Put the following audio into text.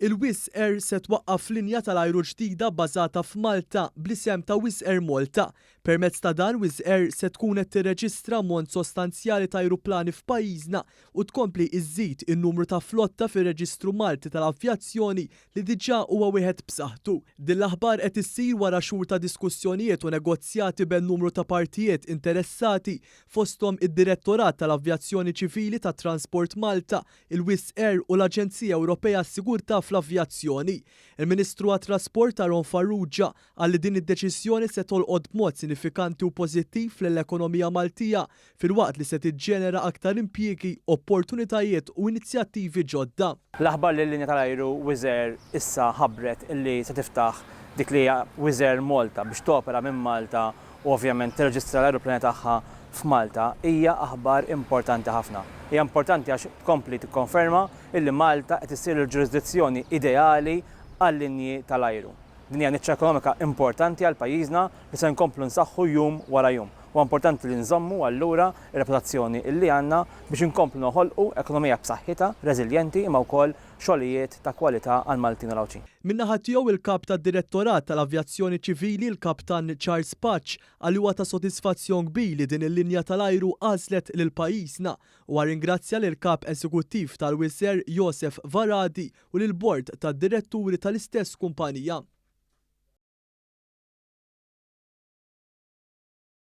Il-Wizz Air se twaqqaf linja tal-ajru ġdida bbażata f'Malta bl-isem ta' Wizz Air Malta. Permezz ta' dan Wizz Air se tkun qed tirreġistra ammont sostanzjali ta' ajruplani f'pajjiżna u tkompli iżżid in-numru ta' flotta fir-Reġistru Malti tal-Avjazzjoni li diġà huwa wieħed b'saħħtu. Din l-aħbar qed issir wara xhur ta' diskussjonijiet u negozjati bejn numru ta' partijiet interessati fosthom id-Direttorat tal-Avjazzjoni Ċivili ta' Transport Malta, il-Wizz Air u l-Aġenzija Ewropea għas-Sigurtà fl-Avjazzjoni. Il-Ministru għat-Trasport Aaron Farrugia qal li din id-deċiżjoni se tolqot b'mod sinifikanti u pożittiv lill-ekonomija Maltija filwaqt li se tiġġenera aktar impjiegi, opportunitajiet u inizjattivi ġodda. L-aħbar li l-linja tal-ajru Wizz Air issa ħabbret li se tiftaħ dik li hija Wizz Air Malta biex topera minn Malta u ovvjament tirreġistra l-ajruplani tagħha f'Malta hija aħbar importanti ħafna. Hija importanti għax tkompli tikkonferma illi Malta qed issir il-ġurisdizzjoni ideali għal-linji tal-ajru. Din hija niċċa ekonomika importanti għal pajjiżna li se nkomplu nsaħħu jum wara jum. Huwa importanti li nżommu allura r-reputazzjoni illi għandna biex inkomplu noħolqu ekonomija b'saħħitha, reżiljenti imma wkoll xogħlijiet ta' kwalità għall-Maltin u l-Għawdxin. Min-naħa tiegħu il-Kap tad-Direttorat tal-Avjazzjoni Ċivili l-Kaptan Charles Pace qal li huwa ta' sodisfazzjon kbir li din il-linja tal-ajru għażlet lil pajjiżna. Huwa rringrazzja lill-Kap Eżekuttiv tal-Wizz Air Josef Varadi u lill-Bord tad-Diretturi tal-istess kumpanija.